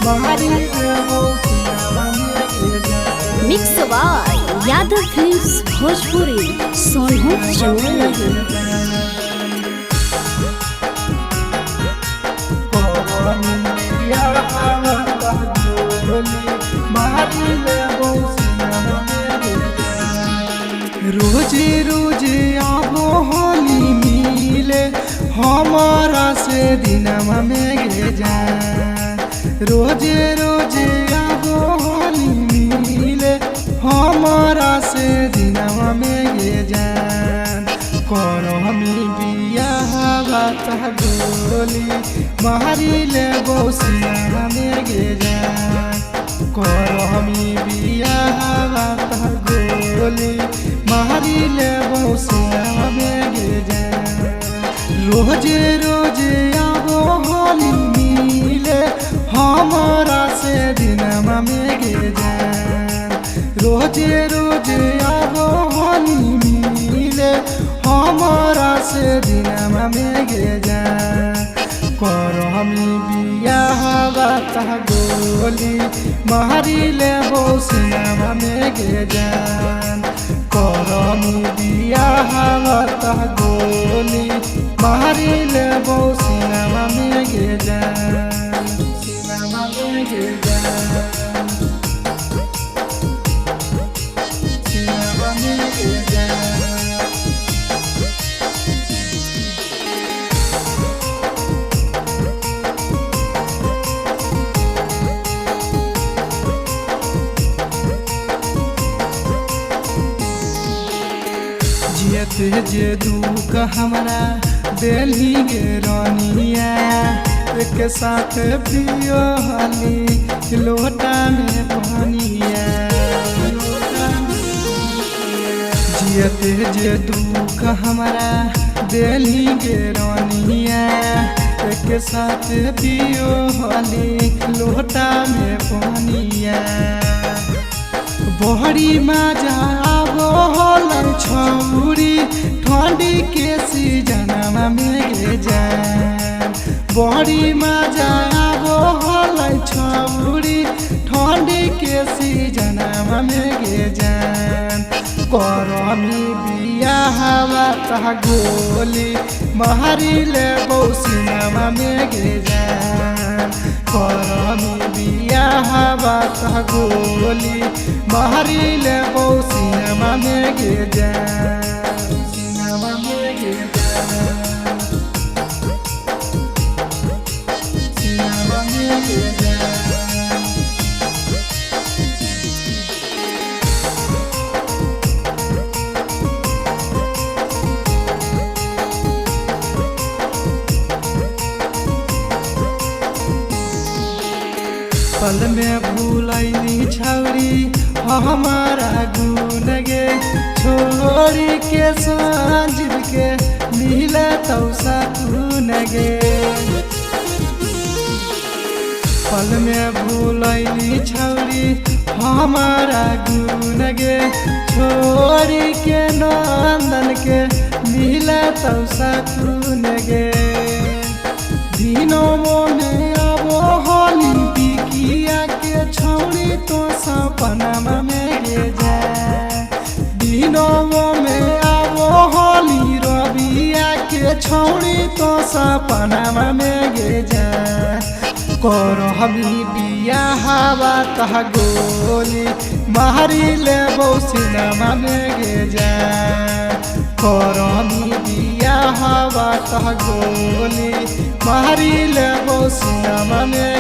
मारी लेबो सीनावा में गे जान। Mix by Yadav films Bhojpuri Sonu Chamoli. रोजे रोजे आबो होली मिले हमारा से दिनवा में गे जान। रोजे रोजे आबो होली मिले हमारा से दिनवा में गे जान। करमी बियाह बात गोली मारी लेबो सिनवा में गे जान। करमी बियाह बात गोली मारी लेबो सिनवा में गे जान। रोजे रोजे आबो होली मिले हमारा से दिनवा में गे जान। रोजे रोजे आबो होली मिले हमारा से दिनवा में गे जान। करमी बियाह बात गोली मारी लेबो सिनवा में गे जान। करमी बियाह बात गोली मारी लेबो सिनवा में गे जान। सिनवा में गे जान। सिनवा में गे जान। जियते जे दुख हमरा देली गे रानिया, एक साथ पियो हली लोटा में पानिया। जियते जे दुख हमरा देली गे रानिया, एक साथ पियो हली लोटा में पानिया। बहरी मजा आबो होलै छौरी ठंडी के सीजनवा में गे जान। बहरी मजा आबो होलै छौरी ठंडी के सीजनवा में गे जान। करमी बियाह बात गोली मारी लेबो सिनवा में गे जान। करमी बियाह बात गोली मारी लेबो सिनवा में गे जान। सिनवा में गे जान। सिनवा में गे जान। पल में भूलैली छौरी हमारा गुन गे, छोरी के साँझ के मिले तौ सकुन गे। पल में भूलैली छौरी हमारा गुन गे, छोरी के नंदन के मिले तौ सकुन गे। दिनों में आबो होली बिकिया के छौरी तो सपनामा में गे जाए। दिनों में आबो होली रबिया के छौरी तो सपनामा में गे जाए। करमी बियाह बात गोली मारी लेबो सिनवा में गे जाए। करमी बियाह बात गोली मारी लेबो सिनवा में।